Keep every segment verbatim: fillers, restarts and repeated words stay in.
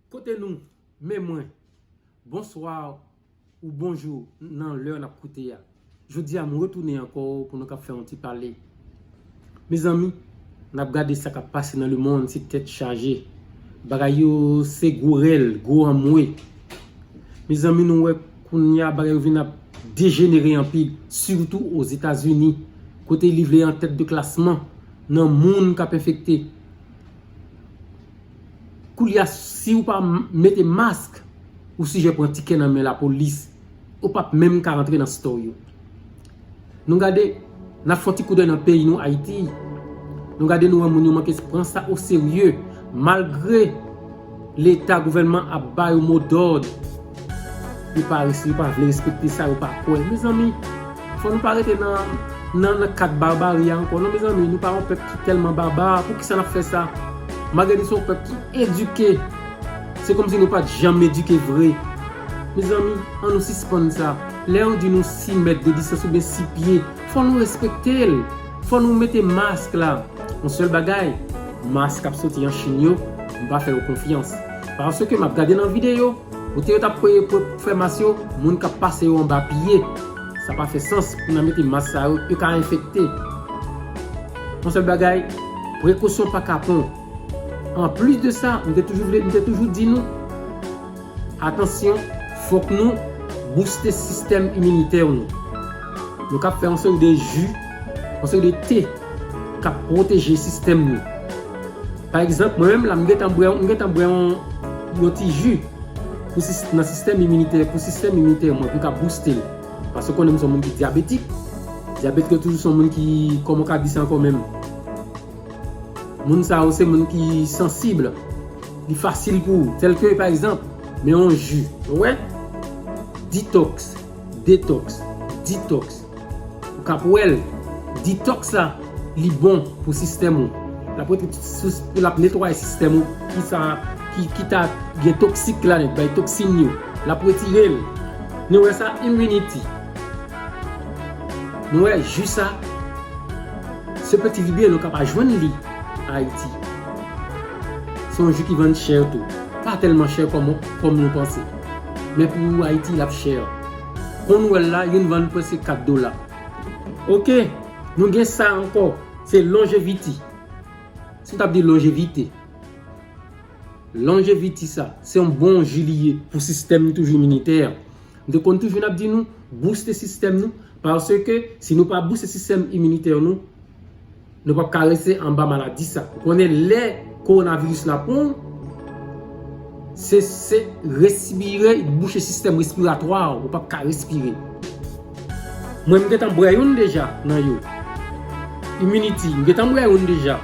Kote nou, men mwen, bonswa ou bonjou nan lè n ap koute a. Jodi a, m retounen ankò pou nou kab fè yon ti pale. Mezanmi, n ap gade sa k ap pase nan lemonn, se tèt chaje. Bagay yo se gwo rèl, gwo anmwe. Mezanmi, nou wè kounye a bagay yo vin ap dejenere anpil, sitou Ozetazini, kote li vle an tèt de klasman nan moun k ap enfekte. Koulye a, si w pa m-, mete mask, ou sijè pran tikè nan men lapolis. Ou p ap menm ka rantre nan store yo. Nou gade, n ap fè yon ti koudèy nan peyi nou, Ayiti. Nou gade, nou wè moun yo manke pran sa oserye, malgre Leta, gouvènman ap ba yo modòd. Yo pa res-, yo pa vle respekte sa, yo pa kwè. Mezanmi, fò nou pa rete nan, nan, nan kad barbari a ankò. Non, mezanmi, nou pa yon pèp ki tèlman baba. Poukisa n ap fè sa? Malgre nou se yon pèp ki edike, se kòmsi nou pa t janm edike vre. Mezanmi, ann nou sispann sa. Lè yo di nou sis mèt de distans oubyen sis pye, fò nou respekte l. Fò nou mete mask la. Yon sèl bagay, mask k ap soti an Chin yo, m pa fè yo konfyans. Paske m ap gade nan videyo, kote yo t ap pre-, pre-, fè mask yo, moun k ap pase yo anba pye. Sa pa fè sans pou n a mete mask sa yo, yo ka enfekte. Yon sèl bagay, prekosyon pa kapon. Anplis de sa, m te toujou vle, m te toujou di nou, atansyon, fòk nou bouste sistèm iminitè nou. Nou kab fè yon seri de ji, yon seri de te k ap pwoteje sistèm nou. Pa egzanp, mwen menm la, m gentan bwè, m gentan bwè yon, yon ti ji pou sis-, nan sistèm iminitè, pou sistèm iminitè mwen, pou l ka bouste l. Paske w konnen m se yon moun ki dyabetik. Dyabetik yo toujou se yon moun ki, kòman w ka di sa ankò menm? Moun sa yo se moun ki sansib. Li fasil pou ou. Tèlke, pa egzanp, men yon ji. Ou wè? Detox, detox, detox. Ou ka pran l. Detox la, li bon pou sistèm ou. L ap rete sou, l ap netwaye sistèm ou ki sa, ki, ki ta gen toksik ladan, bay toksin yo. L ap retire l. Nou wè sa, immunity. Nou wè, ji sa, se peti libyen nou ka pa jwenn li Ayiti. Se yon ji ki vann chè tou. Pa tèlman chè kòm, kòm nou panse. Men pou Ayiti, l ap chè. Konn ou wè l la, youn vann prèske kat dola. Oke, nou gen sa ankò. Se longevity. Si w t ap di longevite. Longevity sa, se yon bon ji li ye pou sistèm nou toujou iminitè. M te konn toujou n ap di nou, bouste sistèm nou, paske si nou pa bouste sistèm iminitè nou, nou p ap ka rete anba maladi sa. Ou konnen lè kowonaviris la pran w, se, se respire, bouche sistèm respiratwa w, ou p ap ka respire. Mwen, m gentan bwè youn deja nan yo. Immunity, m gentan bwè youn deja.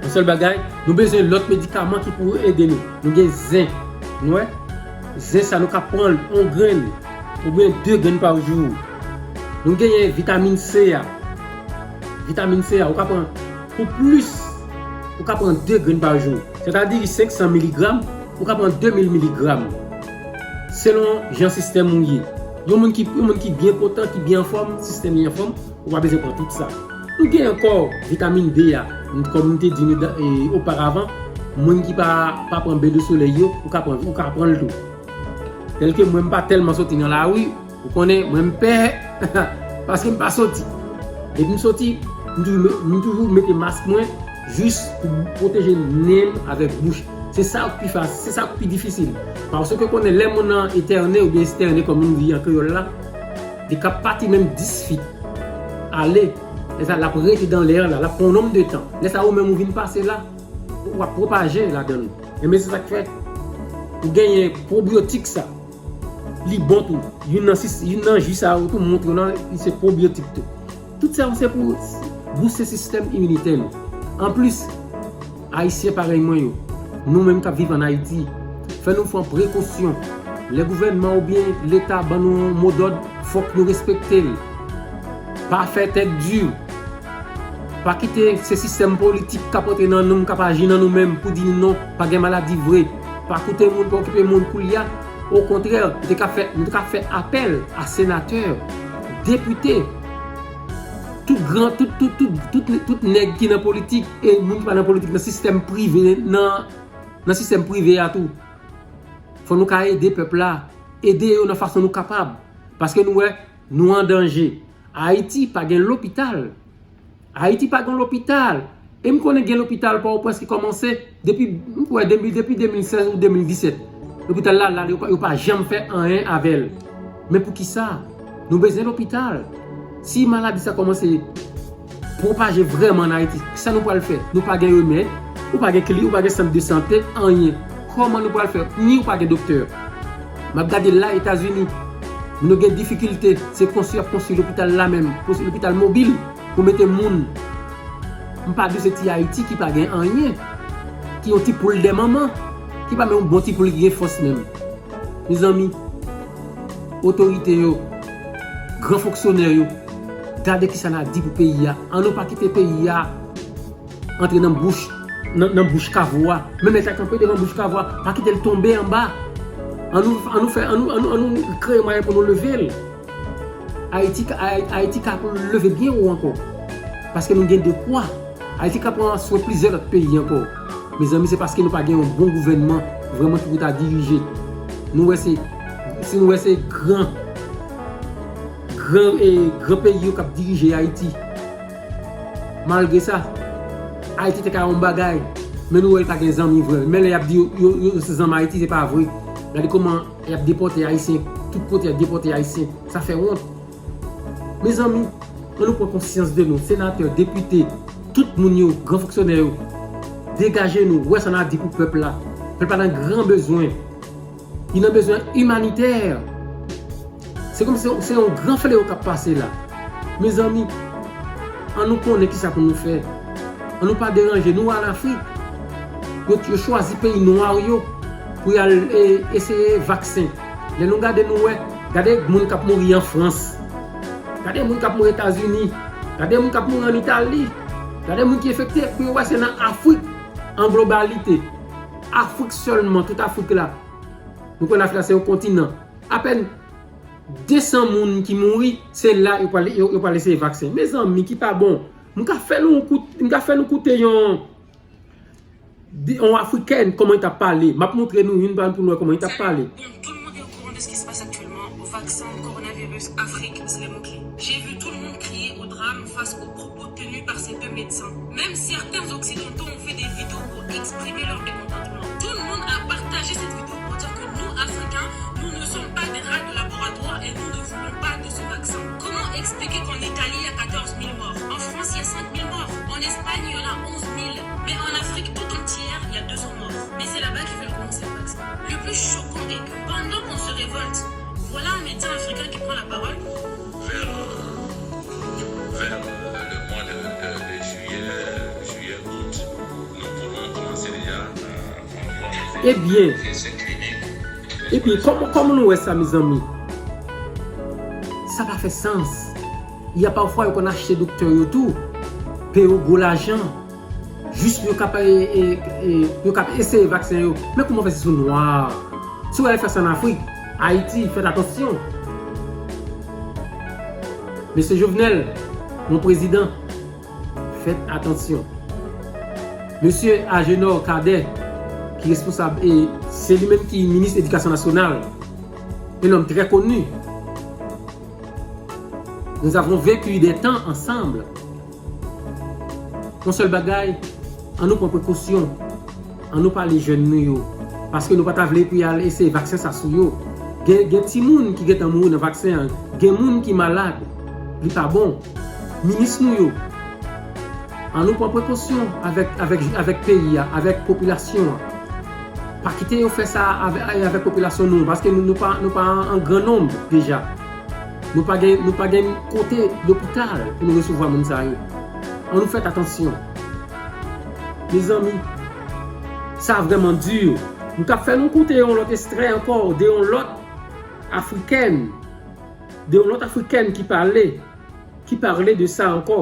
Yon sèl bagay, nou bezwen lòt medikaman ki pou ede nou. Nou gen zen. Nou wè? Zen sa, nou ka pran l, yon grenn, oubyen de grenn pa jou. Nou genyen vitamin C a. Vitamin C a, ou ka pran pou plis, ou ka pran de grenn pa jou. Sètadi senk san miligram, ou ka pran de mil miligram. Selon jan sistèm ou ye. Yon moun ki, yon moun ki byen potan, ki byen anfòm, sistèm li anfòm, ou pa bezwen pran tout sa. Nou gen ankò vitamin D a. Kòm m te di nou da-, e, oparavan, moun ki pa, pa pran bè de solèy yo, ou ka pran, ou ka pran l tou. Tèlke mwen, m pa tèlman soti nan lari, ou konnen, mwen, m pè, paske m pa soti. Depi m soti, m toujou, m toujou mete mask mwen, jis pou pwoteje nen m avèk bouch. Se sa k pi fasil, se sa k pi difisil. Paske konnen lè moun nan etène oubyen estène, kòm nou di an kreyòl la, li ka pati menm dis feet. Ale, lè sa l ap rete dan lè a la, l ap pran yon nonb de tan. Lè sa ou menm ou vin pase la, w ap pwopaje ladan l. Enben se sa k fè ou genyen pwobyotik sa. Li bon tou. Youn nan sis, youn nan ji sa yo tou montre w nan, li se pwobyotik tou. Tout sa yo se pou bouste sistèm iminitè nou. Anplis, Ayisyen parèy mwen yo, nou menm k ap viv ann Ayiti, fè nou pran prekosyon. Lè gouvènman oubyen Leta ban nou yon modòd, fòk nou respekte l. Pa fè tèt di. Pa kite se sistèm politik k ap antre nan nou, k ap aji nan nou menm pou di nou non, pa gen maladi vre. Pa koute moun, pa okipe moun koulye a. Okontrè, nou te ka fè, nou te ka fè apèl a senatè, depite, tout gran, tout, tout, tout, tout, tout nèg ki nan politik e moun ki pa nan politik nan sistèm prive, nan, nan sistèm prive a tou. Fò nou ka ede pèp la, ede yo nan fason nou kapab. Paske nou wè, nou an danje. Ayiti pa gen lopital. Ayiti pa gen lopital. E m konnen gen lopital Pòtoprens ki kòmanse depi, m kwè, de mil, depi de mil sèz ou de mil disèt. Lopital la, la, yo pa, yo pa janm fè anyen avè l. Men poukisa? Nou bezwen lopital. Si maladi sa kòmanse pwopaje vrèman ann Ayiti, kisa nou pral fè? Nou pa gen remèd, ou pa gen klinik, ou pa gen sant de sante, anyen. Kòman nou pral fè? Ni ou pa gen doktè. M ap gade la Etazini, nou gen difikilte, se konstwi, y ap konstwi lopital la menm, konstwi lopital mobil pou mete moun. M pa di w se ti Ayiti ki pa gen anyen, ki yon ti poul dè manman, ki pa menm yon bon ti poul ki gen fòs menm. Mezanmi, otorite yo, gran fonksyonè yo, gade kisa n a di pou peyi a. Ann nou pa kite peyi a antre nan bouch, nan, nan bouch kavo a. Menm lè l ta kanpe devan bouch kavo a, pa kite l tonbe anba. Ann nou, ann nou fè, ann nou, ann nou, ann nou kreye mwayen pou nou leve l. Ayiti ka, Ay-, Ayiti ka pou leve byen wo ankò. Paske nou gen dekwa. Ayiti ka pran swen plizyè lòt peyi ankò. Mezanmi, se paske nou pa gen yon bon gouvènman vrèman ki pou ta dirije. Nou wè se, si nou wè se gran, gran, e, gran peyi yo k ap dirije Ayiti. Malgre sa, Ayiti te ka yon bagay, men nou wè l pa gen zanmi vre. Men lè y ap di yo, yo, yo se zanmi Ayiti, se pa vre. Gade kòman y ap depòte Ayisyen, tout kote y ap depòte Ayisyen. Sa fè wont. Mezanmi, ann nou pran konsyans de nou, senatè, depite, tout moun yo, gran fonksyonè yo, degaje nou, wè sa n a di pou pèp la. Pèp la nan gran bezwen. Li nan bezwen imanitè. Se kòmsi se, se yon gran flewo k ap pase la. Mezanmi, ann nou konnen kisa pou nou fè. Ann nou pa deranje, nou al Afrik. Yo, yo chwazi peyi nwa yo pou y al, e, eseye vaksen. Lè nou gade, nou wè, gade moun k ap mouri an Frans. Gade moun k ap mouri Etazini. Gade moun k ap mouri an Itali. Gade moun ki enfekte, pou yo wè se nan Afrik an globalite. Afrik sèlman, tout Afrik la. Nou konnen Afrik la se yon kontinan. Apèn de san moun ki mouri, se la yo pral, yo, yo pral eseye vaksen. Mezanmi, ki pa bon. M ka fè nou kout-, m ka fè nou koute yon, yon afrikèn kòman li t ap pale. M ap montre nou youn pa youn pou nou wè kòman li t ap pale. Bon, tout le monde est au courant de ce qui se passe actuellement au vaccin coronavirus Afrique, c'est les mots-clés. J'ai vu tout le monde crier au drame face aux propos tenus par ces deux médecins. Même certains occidentaux ont fait des vidéos pour exprimer leur mécontentement. Tout le monde a partagé cette vidéo pour dire que nous, Africains, nous ne sommes pas des rats de laboratoire et nous ne voulons pas de ce vaccin. Comment expliquer qu'en Italie, il y a quatorze mille morts, en France, il y a cinq mille morts, en Espagne, il y en a onze mille, mais en Afrique tout entière, il y a deux cents morts. Mais c'est là-bas qu'ils veulent commencer le vaccin. Le plus choquant est que pendant qu'on se révolte, voilà un médecin africain qui prend la parole. Vers, vers le mois de, de, de juillet, juillet, août, nous pourrons commencer déjà à avoir des essais cliniques. Ebyen, ebyen, kòman, kòman nou wè sa, mezanmi? Sa pa fè sans. Y a pafwa yo konn achte doktè yo tou, peye yo gwo lajan. Jis pou yo kab, e, e, e, yo kab eseye vaksen yo. Men kòman fè se sou nwa? Si w al fè sa an Afrik, Ayiti, fèt atansyon. Mesye Jovenel, mon prezidan, fèt atansyon. Mesye Agenor Cadet, ki responsab, e se li menm ki minis edikasyon nasyonal, un homme très connu. Nous avons vécu des temps ensemble. Yon sèl bagay, ann nou pran prekosyon. Ann nou pale jèn nou yo. Paske nou pa ta vle pou y al eseye vaksen sa sou yo. Gen, gen timoun ki gentan mouri nan vaksen an. Gen moun ki malad. Li pa bon. Minis nou yo. Ann nou pran prekosyon avèk, avèk, avèk peyi a, avèk popilasyon an. Pa kite yo fè sa avè-, avèk popilasyon nou, paske nou, nou pa, nou pa an gran nonb deja. Nou pa gen, nou pa gen kote lopital pou nou resevwa moun sa yo. Ann nou fèt atansyon. Mezanmi, sa vrèman di. M t ap fè nou koute yon lòt ekstrè ankò de yon lòt afrikèn, de yon lòt afrikèn ki pale, ki pale de sa ankò.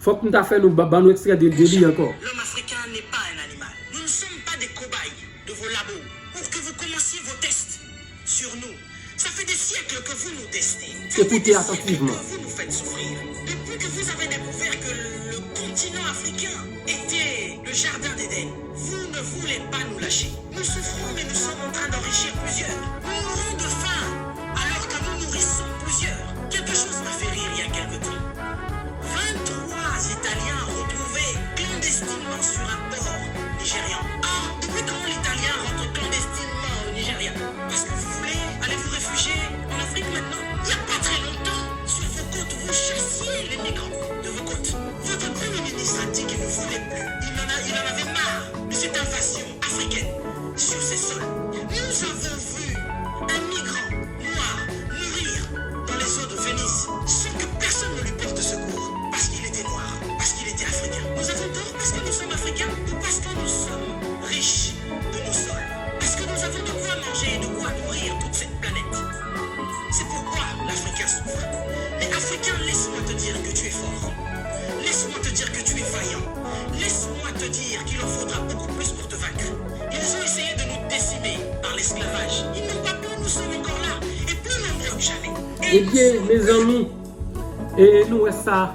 Fòk m ta fè nou ba-, ban nou ekstrè de, de li ankò. L'homme africain n'est pas un animal. Nous ne sommes pas des cobayes de vos labos pour que vous commenciez vos tests sur nous. Ça fait des siècles que vous nous testez. Ça fait des siècles que vous nous faites souffrir. Depuis que vous avez découvert que le continent africain était le jardin d'Éden, vous ne voulez pas nous lâcher. Nous souffrons, mais nous sommes en train d'enrichir plusieurs. Nous mourons de faim, alors que nous nourrissons plusieurs. Quelque chose m'a fait rire il y a quelque temps. Vingt-trois Italiens retrouvés clandestinement sur un port nigérian. Ah, depuis quand l'Italien rentre clandestinement au Nigeria ? Parce que vous voulez aller vous réfugier en Afrique maintenant ? Il n'y a pas très longtemps, sur vos côtes, vous chassiez les migrants de vos côtes. Votre premier ministre a dit qu'il ne voulait plus. Il en a, il en avait marre de cette invasion africaine sur ses sols. Nous avons vu un migrant noir mourir dans les eaux de Venise sans que personne ne lui porte secours parce qu'il était noir, parce qu'il était africain. Nous avons peur parce que nous sommes africains ou parce que nous sommes riches de nos sols, parce que nous avons de quoi manger et de quoi nourrir toute cette planète. C'est pourquoi l'Africain souffre. Mais Africain, laisse-moi te dire que tu es fort. Laisse-moi te dire que tu es vaillant. Laisse-moi te dire qu'il en faudra beaucoup plus pour te vaincre. Ils ont essayé de nous décimer par l'esclavage. Ils n'ont pas pu, nous sommes encore là, et plus nombreux que jamais. Ebyen, mezanmi, e nou wè sa,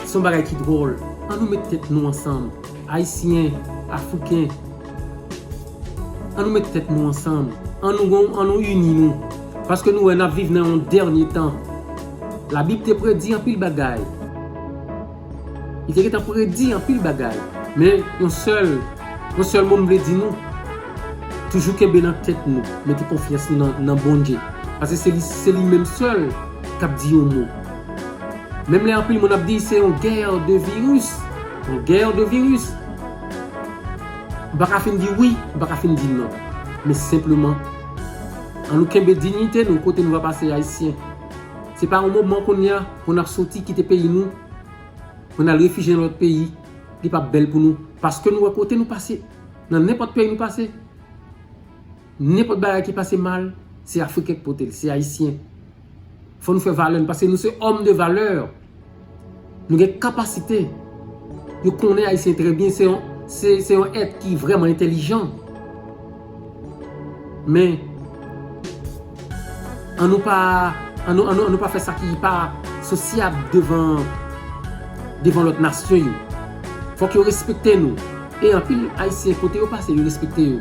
se yon bagay ki dwòl. Ann nou met tèt nou ansanm, Ayisyen, Afriken. Ann nou met tèt nou ansanm. Ann nou, ann nou ini nou. Paske nou wè n ap viv nan yon dènye tan. Labib te predi anpil bagay. Li te gentan predi anpil bagay. Men yon sèl, yon sèl mo m vle di nou. Toujou kenbe nan tèt nou. Mete konfyans nou nan, nan Bondye. Paske se li, se li menm sèl k ap di yon mo. Menm lè anpil moun ap di se yon guerre de virus. Yon guerre de virus. M pa ka fin di wi, m pa ka fin di non. Men senpleman, ann nou kenbe diyite nou kote nou va pase Ayisyen. Se pa yon moman kounye a pou n ap soti kite peyi nou, pou n al refijye nan lòt peyi, li p ap bèl pou nou. Paske nou wè kote nou pase, nan nenpòt peyi nou pase, nenpòt bagay ki pase mal, se Afriken k pote l, se Ayisyen. Fò nou fè valè nou, paske nou se òm de valè. Nou gen kapasite. Yo konnen Ayisyen trè byen, se yon, se, se yon èt ki vrèman entèlijan. Men, ann nou pa, ann nou, ann nou, ann nou pa fè sa ki pa sosyab devan, devan lòt nasyon yo. Fòk yo respekte nou. E anpil Ayisyen, kote yo pase, yo respekte yo.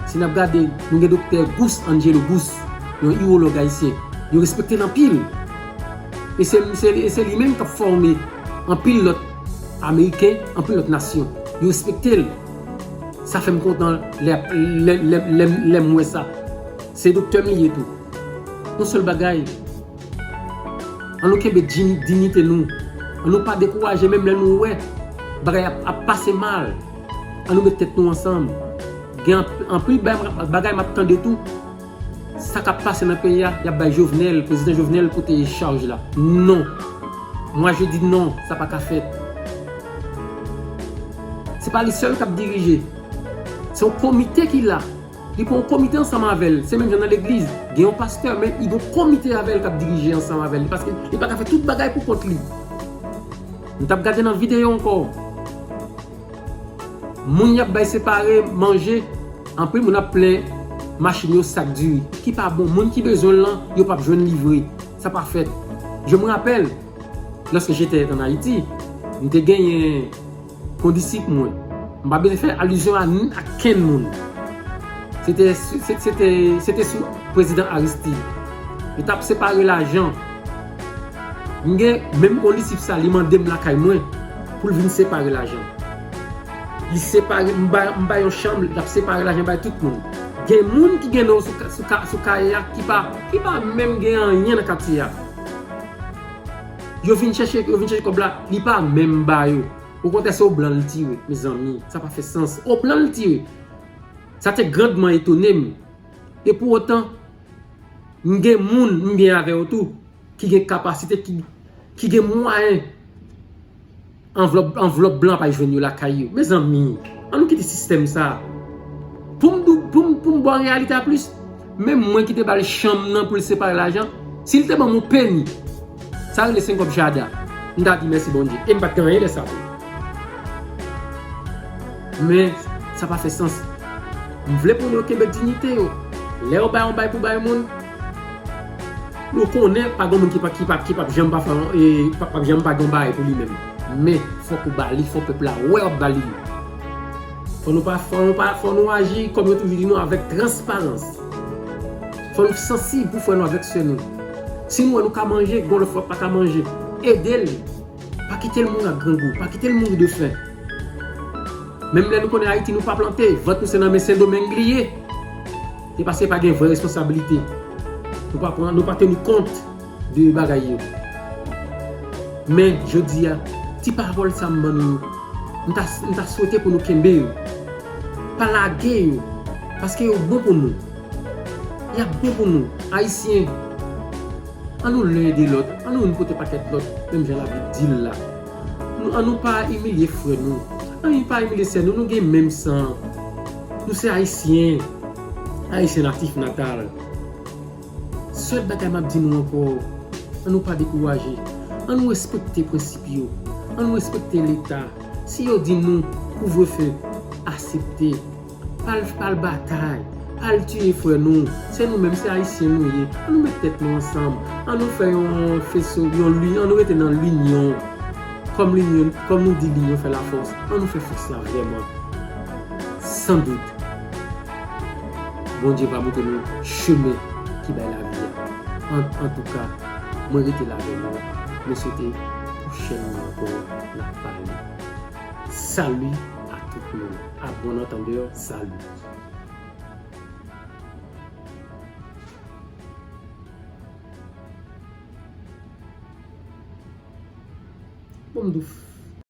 Si n ap gade, nou gen doktè Gousse, Angelo Gousse, yon iwològ ayisyen. Yo respekte l anpil. E se, se, e se li menm k ap fòme anpil lòt Ameriken, anpil lòt nasyon. Yo respekte l. Sa fè m kontan lè, lè, lè, lè, lè m wè sa. Se doktè m li ye tou. Yon sèl bagay, ann nou kenbe dini-, diyite nou. Ann nou pa dekouraje menm lè nou wè bagay ap, ap pase mal. Ann nou met tèt nou ansanm. Gen anp-, anpil bagay, bagay m ap tande tou. Sa k ap pase nan peyi a, y ap bay Jovenel, prezidan Jovenel pote chaj la. Non. Moi, je dis non, sa pa ka fèt. Se pa li sèl k ap dirije. Se yon komite ki la. Li pran yon komite ansanm avè l. Se menm jan nan legliz. Gen yon pastè, men li gen yon komite avè l k ap dirije ansanm avè l. Paske li pa ka fè tout bagay pou kont li. Nou t ap gade nan videyo ankò. Moun y ap bay separe manje, anpil moun ap plen machin yo sak diri, ki pa bon. Moun ki bezwen l lan, yo p ap jwenn livre. Sa pa fèt. Je me rappelle, lorsque j'étais en Haïti, m te genyen kondisip mwen. M pa bezwen fè alizyon a, a kenn moun. Se te, se, se te, se te sou prezidan Aristide. Yo t ap separe lajan. M gen menm kondisip sa, li mande m lakay mwen pou l vin separe lajan. Li separe, m bay, m bay yon chanm, l ap separe lajan bay tout moun. Gen moun ki gen non sou, sou, sou kaye a ki pa, ki pa menm gen anyen nan katye a. Yo vin chèche, yo vin chèche kòb la, li pa menm ba yo. Okontrè, se yon blan l tire, mezanmi. Sa pa fè sans. Yon blan l tire. Sa te grandman etone m. E pou otan, m gen moun, m gen avè yo tou, ki gen kapasite, ki, ki gen mwayen. Anvlòp, anvlòp blan pa jwenn yo lakay yo. Mezanmi, ann nou kite sistèm sa. Pou m dou-, pou m, pou m ba w reyalite a plis, menm mwen ki te ba l chanm nan pou l separe lajan, si l te ban m yon peni, sa rele senk kòb chada, m ta di mèsi Bondye. E m pa t gen anyen lè sa tou. Men, sa pa fè sans. M vle pou nou kenbe diyite yo. Lè yo bay yon bay pou bay moun, Nou konnen pa gen moun ki pa, ki pa, ki p ap janm pa fè, e, p ap, p ap janm pa gen yon bagay pou li menm. Men, fòk ou ba li, fòk pèp la wè w ap ba li. Fò nou pa, fò nou pa, fò nou aji, kòm yo toujou di nou, avèk transparans. Fò nou sansib pou frè nou avèk sè nou. Si nou wè nou ka manje, gon lòt frè pa ka manje, ede l. Pa kite l mouri ak grangou, pa kite l mouri de fen. Menm lè nou konnen Ayiti nou pa plante, vant nou se nan men Sendomeng li ye. Se paske pa gen vrè responsablite. Nou pa pran, nou pa teni kont de bagay yo. Men, jodi a, ti pawòl sa m ban nou yo, m ta, m ta swete pou nou kenbe yo. Pa lage yo, paske yo bon pou nou. Y ap bon pou nou, Ayisyen. An nou len ede lòt, an nou youn pote pakèt lòt, menm jan Labib di l la. Nou, an nou pa imilye frè nou, an nou pa imilye sè nou, nou gen menm san. Nou se Ayisyen, Ayisyen natif natal. Sèl bagay m ap di nou ankò, an nou pa dekouraje. An nou respekte prensip yo. An nou respekte Leta. Si yo di nou kouvrefe, aksepte. Pa al, pa al batay. Pa al tiye frè nou. Se nou menm, se Ayisyen nou ye. An nou met tèt nou ansanm. An nou fè yon feso, yon li, an nou rete nan linyon. Kòm linyon, kòm nou di linyon fè lafòs. An nou fè fòs la vrèman. San dout, Bondye va montre nou chemen ki bay lavi a. An, antouka, mwen rete la avè nou. Mwen swete pwochèn mwa ankò n ap pale. Salut à tout le monde. À bon entendeur, salut. Bon, m di w,